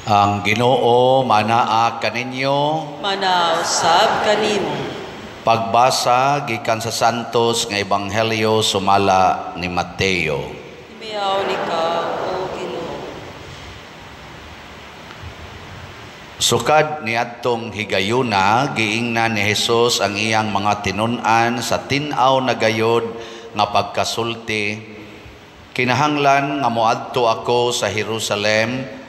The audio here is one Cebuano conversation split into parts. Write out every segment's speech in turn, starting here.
Ang Ginoo manaa kaninyo. Manaa usab kanimo. Pagbasa gikan sa Santos nga Ebanghelyo sumala ni Mateo. Himayaon ikaw, o Ginoo. Sukad niadtong higayuna, giingnan ni Hesus ang iyang mga tinun-an sa tin-aw na gayod nga pagkasulti. Kinahanglan nga moadto ako sa Jerusalem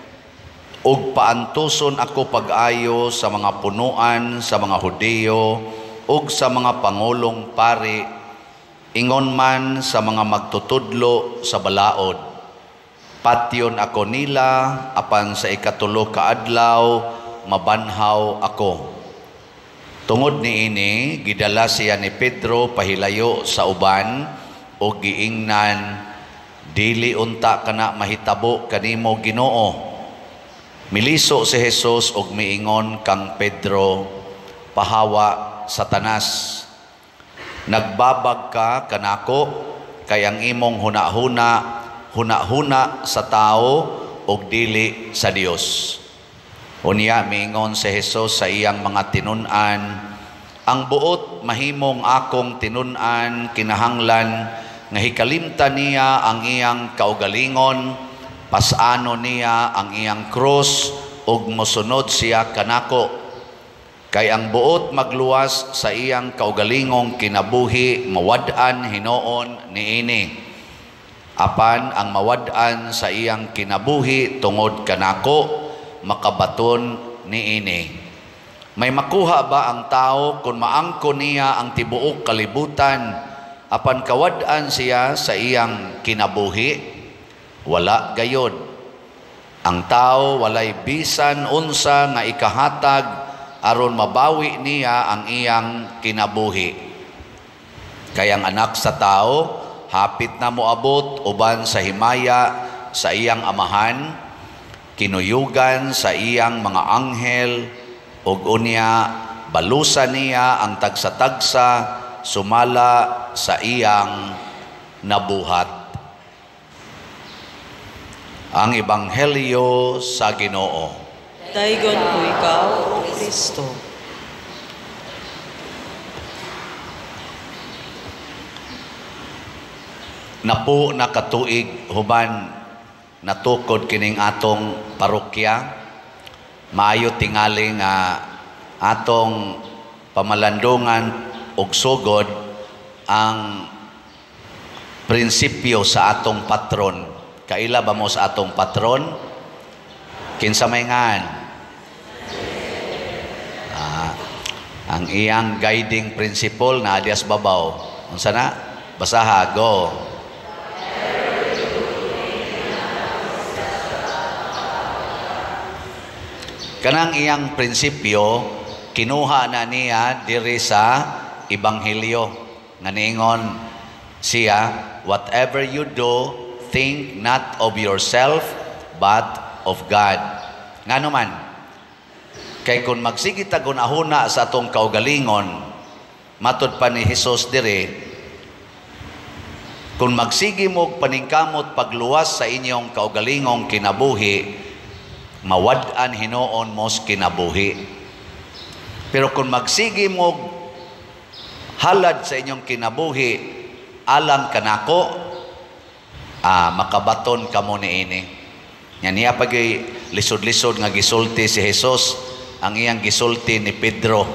ug paantuson ako pag-ayo sa mga punuan sa mga Hudiyo ug sa mga pangulong pari, ingon man sa mga magtutudlo sa balaod. Patyon ako nila, apan sa ikatulo ka adlaw mabanhaw ako. Tungod niini, gidala siya ni Pedro pahilayo sa uban ug giingnan, dili unta kana mahitabo kanimo, Ginoo. Miliso si Jesus ug miingon kang Pedro, pahawa, Satanas. Nagbabag ka kanako, kay ang imong hunahuna, hunahuna sa tao ug dili sa Dios. Unya miingon si Jesus sa iyang mga tinun-an, ang buot mahimong akong tinun-an kinahanglan nga hikalimtan niya ang iyang kaugalingon, pasano niya ang iyang krus ug mosunod siya kanako. Kay ang buot magluwas sa iyang kaugalingong kinabuhi mawad-an hinoon niini. Apan ang mawad-an sa iyang kinabuhi tungod kanako makabaton niini. May makuha ba ang tao kung maangko niya ang tibuok kalibutan apan kawad-an siya sa iyang kinabuhi? Wala gayod. Ang tao walay bisan unsa nga ikahatag aron mabawi niya ang iyang kinabuhi. Kay ang anak sa tao hapit na moabot uban sa himaya sa iyang amahan, kinuyugan sa iyang mga anghel, ug unya balusan niya ang tagsa-tagsa sumala sa iyang nabuhat. Ang Ebanghelyo sa Ginoo. Daygon ko ikaw, O Kristo. Napo na katuig human natukod kining atong parokya. Maayo tingali nga atong pamalandungan og sugod ang prinsipyo sa atong patron. Kaila ba mo sa atong patron? Kinsa may ngan? Ang iyang guiding principle na adias babaw. Unsa na? Basaha, go. Kanang iyang prinsipyo kinuha na niya diri sa Ebanghelyo. Nga niingon siya, whatever you do, think not of yourself, but of God. Ngano man, kay kung magsige tag hunahuna sa atong kaugalingon, matud pa ni Hesus diri, kung magsige mo paningkamot pagluwas sa inyong kaugalingong kinabuhi, mawad-an hinoon mos kinabuhi. Pero kung magsige mo halad sa inyong kinabuhi alang kanako, makabaton kamo niini. Nya niya pagay lisod-lisod nga gisulti si Hesus ang iyang gisulti ni Pedro.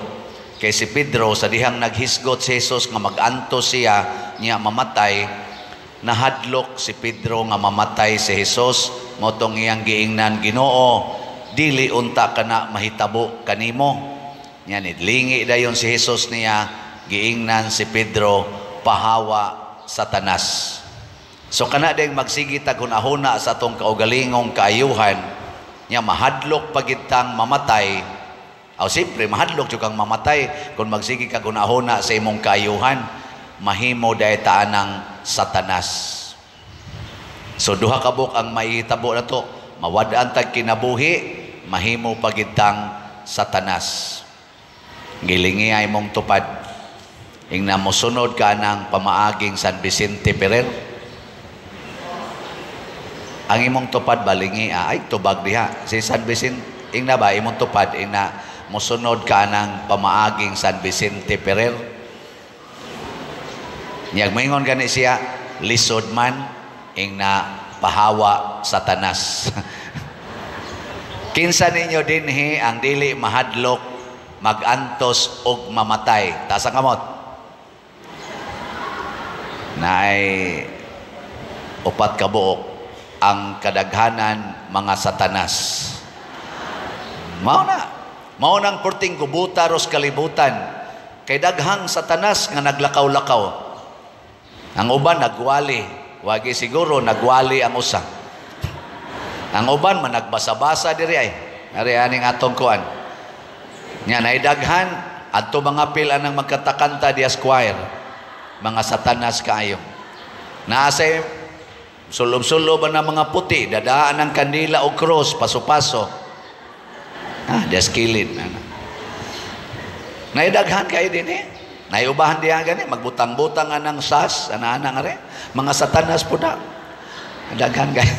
Kay si Pedro sa dihang naghisgot si Hesus nga maganto siya niya mamatay, nahadlok si Pedro nga mamatay si Hesus, mao tong iyang giingnan, Ginoo, dili unta kana mahitabo kanimo. Nya nidlingi dayon si Hesus niya, giingnan si Pedro, pahawa, Satanas. So kana ding magsige tag hunahuna sa atong kaugalingong kaayuhan, nya mahadlok pagid tang mamatay. Aw siyempre mahadlok jud kang mamatay kung magsige kag hunahuna sa imong kaayuhan, mahimo dahi ta anang Satanas. So duha ka buok ang mahitabo nato, mawad-an tag kinabuhi, mahimo pagid tang Satanas. Gilingi ay mong tupad. Ingna mosunod ka ng pamaaging San Vicente Ferrer. Ang imong tupad balingi, ay tubag diha. Si San Vicente, ingna ba, imong tupad, ingna, musunod ka ng pamaaging San Vicente Ferrer. Niyag moingon gani siya, lisod man, ingna pahawa Satanas. Kinsa ninyo dinhi ang dili mahadlok magantos og mamatay? Taas ang kamot. Naay upat ka buok. Ang kadaghanan mga satanas. Mao na. Mao nang perting gubuta ros kalibutan. Kay daghang satanas nga naglakaw-lakaw. Ang uban nagwali. Wagi siguro nagwali ang usa. Ang uban man nagbasa-basa diri ay. Ari aning atong kuan. Nya nay daghan adto mga pil anang magkatakanta diya choir. Mga satanas kaayo. Naa say sulob-sulob ang mga puti, dadaan ang kandila o cross, paso-paso. Ah, diya kilid. Naidaghan kayo din eh. Naiubahan diya gani, magbutang-butang anang sas, ana-ana nga rin. Mga satanas po na. Daghan kayo.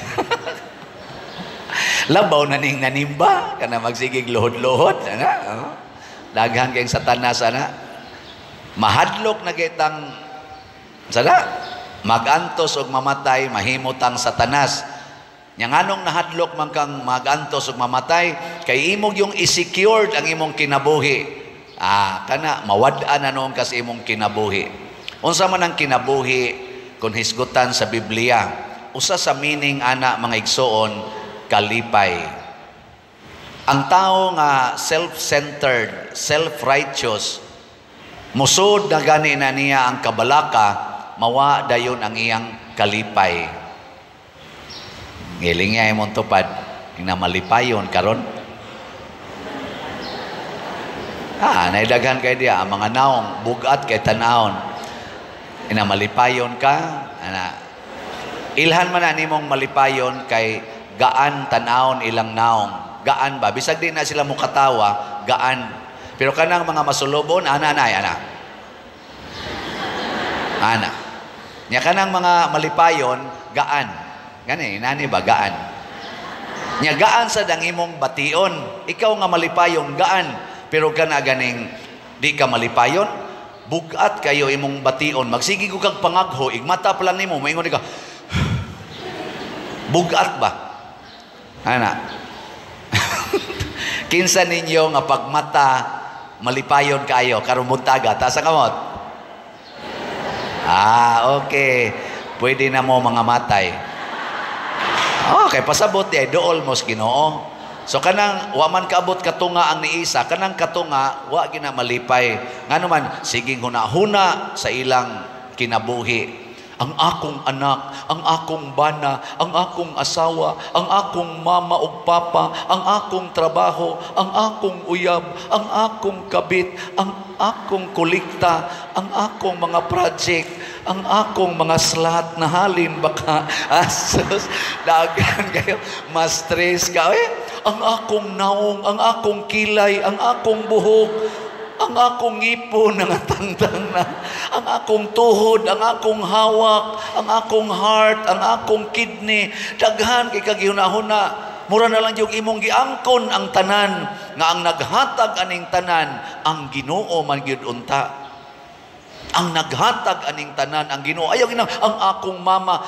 Labaw na ning nanimba, kana magsigig luhod-luhod. Ana, oh. Daghan kayong satanas, ana. Mahadlok na kitang, sana, magantos og mamatay, mahimot ang satanas. Nya nganong nahadlok man kang magantos og mamatay, kay imong yung i-secured ang imong kinabuhi. Ah, kana mawad-an na noon kas imong kinabuhi. Unsa man ang kinabuhi kung hisgutan sa Biblia? Usa sa meaning ana, mga igsoon, kalipay. Ang tao nga self-centered, self-righteous, musod na gani na niya ang kabalaka, mawa dayon ang iyang kalipay. Ngiling niya imong tupad, ina malipayon karon. Ah, naidaghan kay diya ang mga naong bugat kay tanawon. Ina malipayon ka, ana. Ilhan man na nimong malipayon kay gaan tanawon ilang naong. Gaan ba? Bisag di na sila mukatawa, gaan. Pero kanang mga masulobon, ana na, ana. Ana. Nya kanang mga malipayon, gaan. Gani, inani ba gaan? Nya gaan sa dang imong bation. Ikaw nga malipayon, gaan. Pero kana ganing di ka malipayon, bugat kayo imong bation. Magsige ko kag pangagho, igmata pa lang nimo, moingon ka. Bugat ba? Ana. Kinsa ninyo nga pagmata malipayon kayo karong buntaga, taas ang kamot. Ah, okay. Pwede na mo mga matay. Okay, pasabot di ay dool mos Ginoo. So kanang wa man kaabot katunga ang niisa, kanang katunga wa gina malipay. Ngano man siging huna-huna sa ilang kinabuhi. Ang akong anak, ang akong bana, ang akong asawa, ang akong mama ug papa, ang akong trabaho, ang akong uyab, ang akong kabit, ang akong kolekta, ang akong mga project, ang akong mga slot na halin baka asos daghan kayo, mas stress ka eh. Ang akong naong, ang akong kilay, ang akong buhok, ang akong ngipon na natangtang na, ang akong tuhod, ang akong hawak, ang akong heart, ang akong kidney, daghan kay kagihuna-huna. Mura na lang yung imong giangkon ang tanan, nga ang naghatag aning tanan, ang Ginoo man gyud unta. Ang naghatag aning tanan, ang Ginoo. Ayaw ginang, ang akong mama,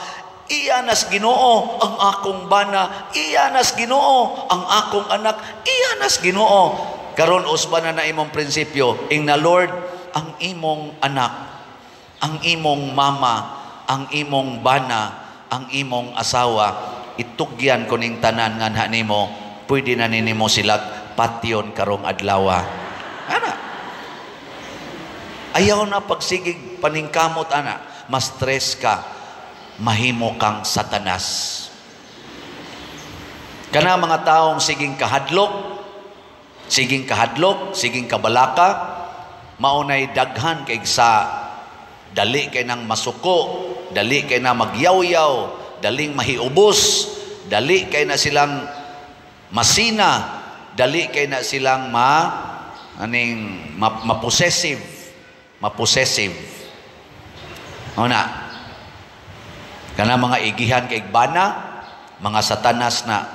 iya nas Ginoo, ang akong bana, iya nas Ginoo, ang akong anak, iya nas Ginoo. Karon usba na na imong prinsipyo, ing na Lord, ang imong anak, ang imong mama, ang imong bana, ang imong asawa, itugyan ko ning tanan nga nha nimo, pwede na ninimo silag patyon karong adlawa. Ana. Ayaw na pagsigig paningkamot ana, mas stress ka, mahimo kang satanas. Kana mga taong siging kahadlok, siging kahadlok, siging kabalaka, maunay daghan kay sa dali kay nang masuko, dali kay na magyawyaw, daling mahiubos, dali kay na silang masina, dali kay na silang mapossessive, mapossessive. Una, kana mga igihan kay bana, mga satanas na.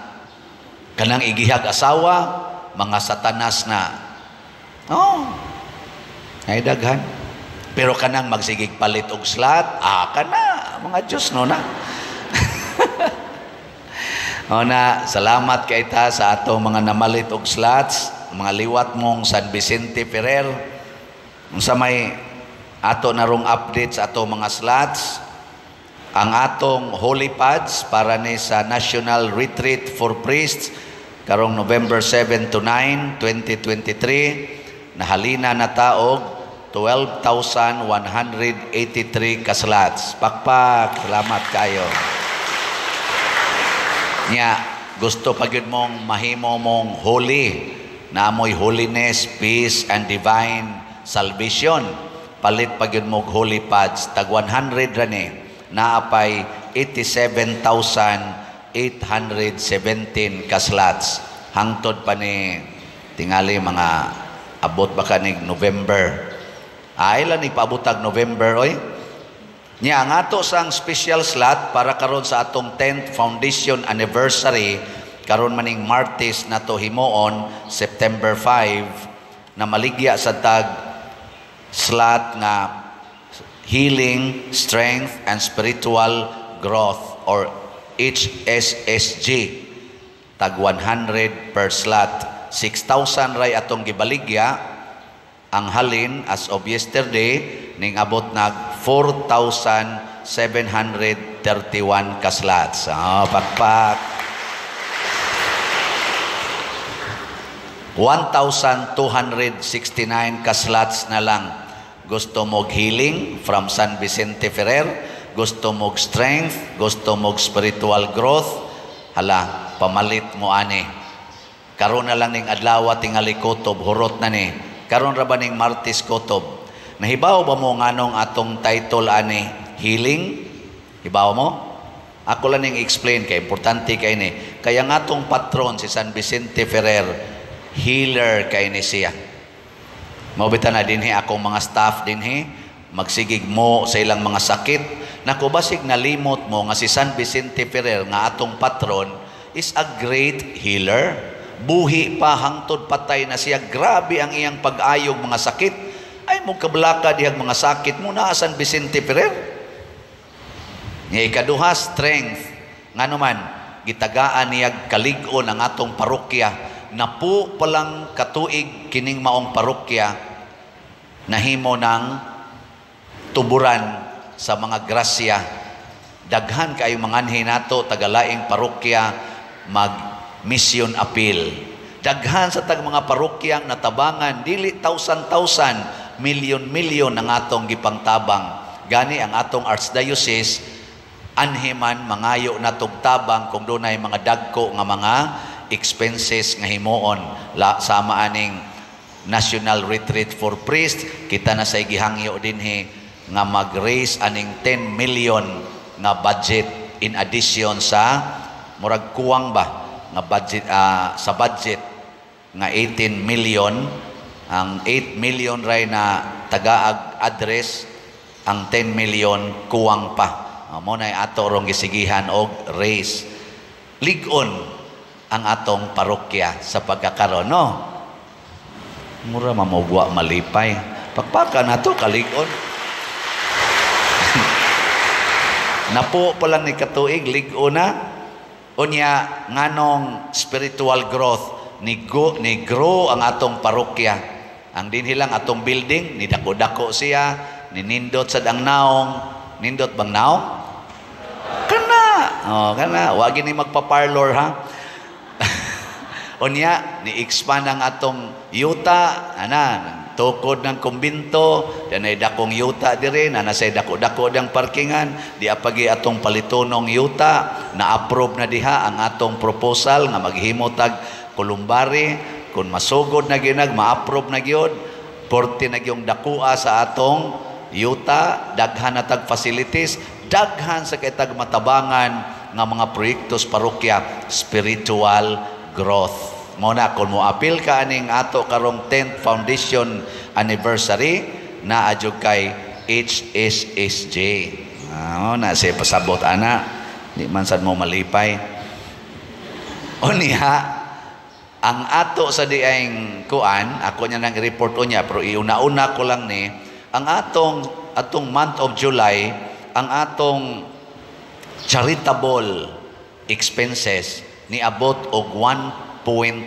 Kanang igihag asawa, mga satanas na. Oh. Ay daghan. Pero kanang magsigig palit og slot, ah, kana mga Diyos no na. O na, salamat kay ta sa atong mga namalit og slots, mga liwat mong San Vicente Ferrer. Unsa may ato narong update sa atong mga slots? Ang atong holy pads para ni sa National Retreat for Priests karong November 7 to 9, 2023, nahalina na taog 12,183 ka slots. Pakpak, salamat kayo. Nya, gusto pa gyud mong mahimo mong holy, naamoy holiness, peace, and divine salvation. Palit pa gyud mo holy pads, tag 100 ra ni, naapay 87,817 ka slots. Hangtod pa ni tingali mga abot ba kanig November. Ay lang ni paabotag November oy. Nya ang ato sang special slot para karon sa atong 10th foundation anniversary karon maning Martes nato himuon September 5, na maligya sa tag slot nga Healing, Strength and Spiritual Growth or HSSG, tag 100 per slot. 6,000 ray atong gibaligya. Ang halin as of yesterday ning abot nag 4,731 ka slots. Oh, pakpak. 1,269 ka slots na lang. Gusto mog healing from San Vicente Ferrer, gusto mog strength, gusto mog spiritual growth, hala, pamalit mo ani. Karon na lang ning adlaw tingali kutob, hurot na ni. Karon ra ba ning Martes kutob? Nahibaw ba mo nganong atong title ani healing? Hibaw mo? Ako lang ning explain kay importante kay ni. Kaya nga atong patron si San Vicente Ferrer, healer kay ni siya. Mao bitaw na dinhi akong mga staff dinhi magsigig mo sa ilang mga sakit. Nako, basig nalimot mo nga si San Vicente Ferrer nga atong patron is a great healer. Buhi pa hangtod patay na siya, grabe ang iyang pag-ayog mga sakit. Ay mo kablaka dihag mga sakit mo naa San Vicente Ferrer. Nga ikaduha, strength. Ngano man gitagaan niya kalig-on ang atong parokya. Napo palang katuig kining maong parokya nahimo ng tuburan sa mga grasya. Daghan kayo mga anhi nato tagalaing parokya mag mission appeal. Daghan sa tag mga parokyang natabangan, dili thousand-thousand, milyon-milyon ang atong gipangtabang. Gani ang atong archdiocese anhiman mangayo natog tabang kung dunay mga dagko nga mga expenses nga himuon. La, sama aning National Retreat for Priests, kita na sa gihangyo dinhi nga mag-raise aning 10 million nga budget in addition sa murag kuwang ba nga budget, sa budget nga 18 million. Ang 8 million ray na tagaag address, ang 10 million kuwang pa. Mo na ato rong gisigihan og raise. Lig-on ang atong parokya sa pagkakaron, no? Mura mamugwa malipay. Pakpaka na to, kalig-on. Napo pa lang ni katuig, lig-on na. Unya, nganong spiritual growth, ni grow ang atong parokya. Ang dinhilang atong building, ni dako-dako siya, ni nindot sad ang naong. Nindot bang naong? Kana! Oh, kana. Wag ni magpa-parlor, ha? Unya, ni-expand ang atong yuta, ana, tukod ng kumbinto, danay dakong yuta dire, na nasay dako-dako dang parkingan, di apagi atong palitonong yuta, na-approve na diha ang atong proposal nga maghimo tag kolumbari, kung masugod na ginag, ma-approve na gyud, porte na gyung dakua sa atong yuta, daghan na tag facilities, daghan sa kay tag matabangan nga mga proyektos parokya, spiritual growth. Mo na kung mo appeal ka aning ato karong 10th foundation anniversary na adyo kay HSSJ. Mo na siya pasabot ana, di man sad mo malipay. Unya, ang ato sa diayng kuan, ako niya nang i-report unya, pero iuna-una ko lang ni, ang atong atong month of July, ang atong charitable expenses niabot og 1.1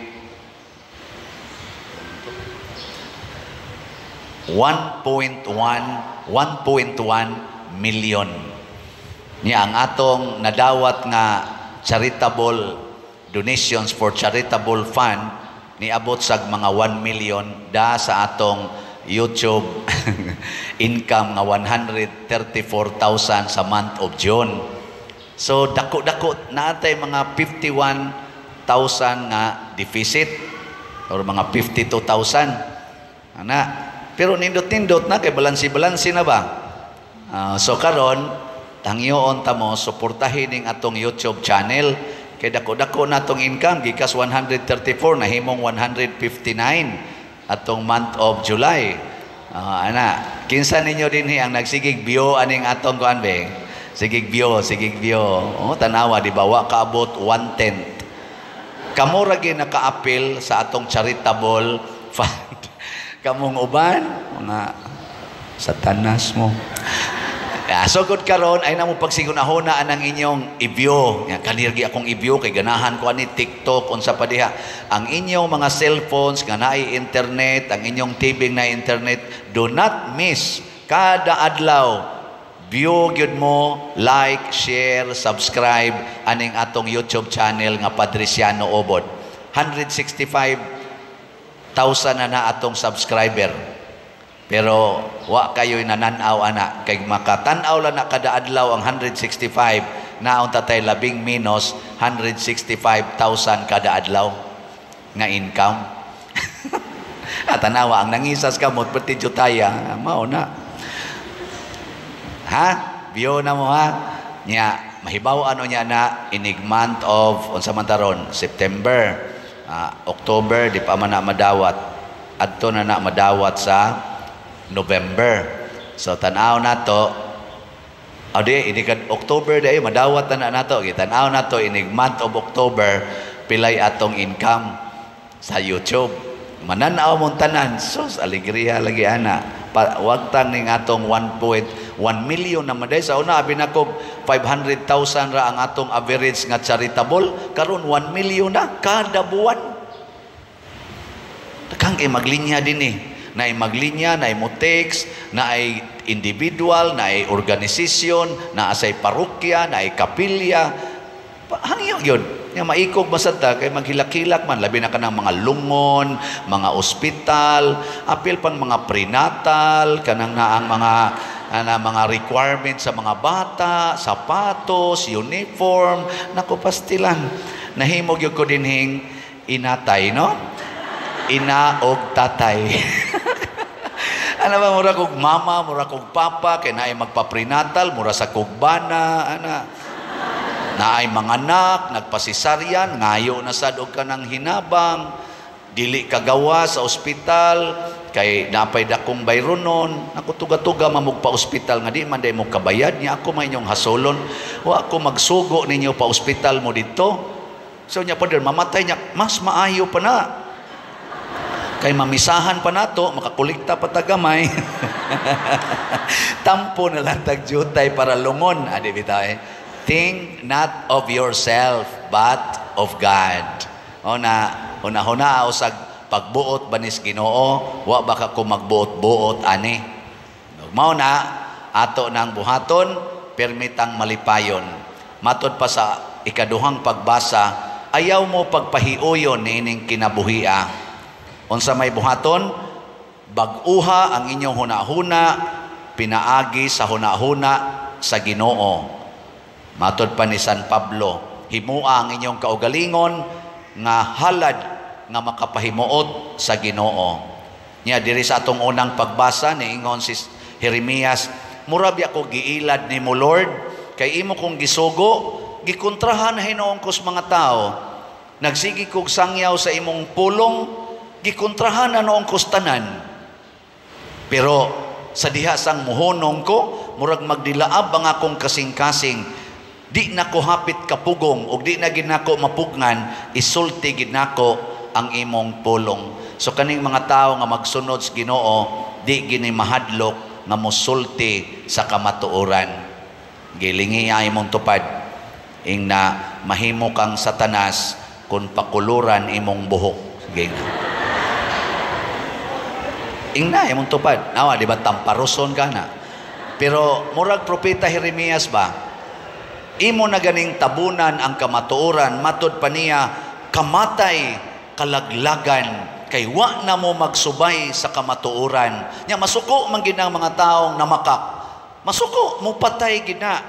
1.1 million. Niya ang atong nadawat nga charitable donations for charitable fund niabot sag mga 1 million da sa atong YouTube income nga 134,000 sa month of June. So dako-dako naatay mga 51,000 nga deficit or mga 52,000. Ana, pero nindot-nindot na kay balansi-balansi na ba? So karon tangyoon ta mo suportahin ning atong YouTube channel kay dako-dako na atong income gikas 134 nahimong 159 atong month of July. Ana, kinsa ninyo dinhi ang nagsigig view aning atong kuan be? Sigig view, sigig view. Oh, tanawa di ba wa kaabot 1/10. Kamo ra gyud naka-apil sa atong charitable fund. Kamong uban, mga satanas mo. Yeah, so good karon ay namo pagsigunahona anang inyong i-view. Ya, kanirgi akong i-view kay ganahan ko ani TikTok unsa pa diha. Ang inyong mga cellphones nga naay internet, ang inyong TV na internet, do not miss kada adlaw. View gyud mo, like, share, subscribe aning atong YouTube channel nga Padriciano Obod. 165,000 na na atong subscriber. Pero wa kayo'y nananaw ana kay makatan-aw lang na kada adlaw ang 165 naon tatay labing minus 165,000 kada adlaw nga income. At tanawa ang nangisas kamot pati jutaya mao na. Ha? View na mo ha? Nya mahibaw ano niya na inig month of unsa man taron September, October di pa man na madawat. Adto na na madawat sa November. So tan-aw nato adi ini kad October day madawat na nato. Gitan-aw nato inig month of October pilay atong income sa YouTube. Mananaw mong tanan, sus alegria lagi ana. Wag tang ning atong 1.1 million na maday sa una abi nako 500,000 ra ang atong average nga charitable, karon 1 million na kada buwan. Kang kay maglinya din eh. Naay maglinya, naay mo text, naay individual, naay organisasyon, naasay parokya, naay kapilya. Hangyo yun. Nga maikog masad ta kay maghilak-hilak man labi na kanang mga lungon, mga ospital, apil pang mga prenatal, kanang naang mga ana mga requirements sa mga bata, sapatos, uniform, nako pastilan. Nahimog gyud ko dinhing inatay, no? Ina og tatay. Ano ba, mura kog mama, mura kog papa, kay naay magpa-prenatal, mura sa kugbana, ana. Naay manganak, nagpasisaryan, ngayo na sad og kanang hinabang, dili kagawa sa ospital, kay napay dakong bayronon, naku tuga-tuga mamog pa ospital nga di man day mo kabayad niya ako may inyong hasolon, wa ako magsugo ninyo pa ospital mo didto. So niya pader mamatay niya, mas maayo pa na. Kay mamisahan pa nato, makakolekta pa tagamay. Tampo na lang tag jutay para lungon. Adi bitaw eh. Think not of yourself, but of God. O na, hunahuna usag pagbuot banis Ginoo, wa baka ko magbuot-buot ani. Mao na ato nang buhaton, permitang malipayon. Matod pa sa ikaduhang pagbasa, ayaw mo pagpahiuyon niining kinabuhia. Unsa may buhaton, bag-uha ang inyong hunahuna, pinaagi sa hunahuna sa Ginoo. Matod pa ni San Pablo, himua ang inyong kaugalingon nga halad nga makapahimuot sa Ginoo. Nya diri sa atong unang pagbasa niingon si Jeremias, mura biya ko giilad nimo Lord, kay imo kong gisugo, gikontrahan hinuon ko sa mga tao. Nagsigi kog sangyaw sa imong pulong, gikontrahan na noong kustanan. Pero sa diha sang muhonong ko, murag magdilaab ang akong kasing-kasing. Di nako hapit kapugong ug di na gid nako mapugnan, isulti gid nako ang imong pulong. So kaning mga tawo nga magsunod sa Ginoo, di gini mahadlok nga mosulti sa kamatuoran. Gilingi imong tupad ing na mahimo kang Satanas kung pakuluran imong buhok. Sige. Ing na imong tupad. Nawa, di ba tamparuson ka na? Pero murag propeta Jeremias ba? Imo na ganing tabunan ang kamatuoran, matud pa niya, kamatay, kalaglagan, kay wa na mo magsubay sa kamatuoran. Nya masuko man gid ang mga taong namakak. Masuko, mupatay gid na.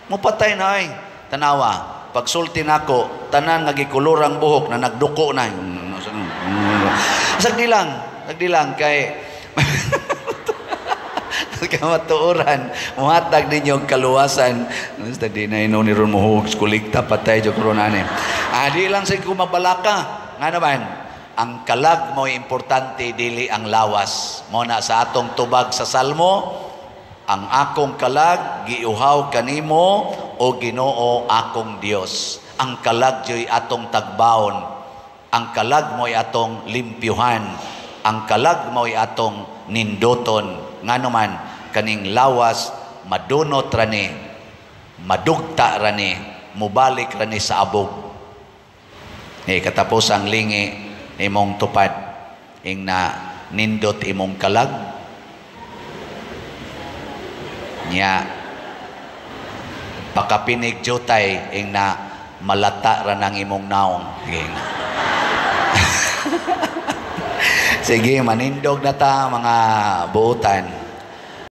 Mupatay na ay. Tanawa, pagsulti nako, tanan nga gikulurang buhok na nagduko na. Sagdi lang kay kamatuoran, muhatag ninyo ang kaluwasan. Basta di na ino ni ron mo kulikta patay jud karon ani. Ah, di lang sa kumabalaka. Nga naman, ang kalag mo importante, dili ang lawas. Mo na sa atong tubag sa Salmo, ang akong kalag giuhaw kanimo o Ginoo akong Dios. Ang kalag joy atong tagbaon. Ang kalag mo'y atong limpyuhan. Ang kalag mo'y atong nindoton. Ngano man, kaning lawas madunot rani, madugta rani, mubalik rani sa abog. Eh, katapos ang lingi imong tupad ing na nindot imong kalag nya pakapinig jutay ing na malata ra nang imong naong. Sige. Sige, manindog na ta mga buutan.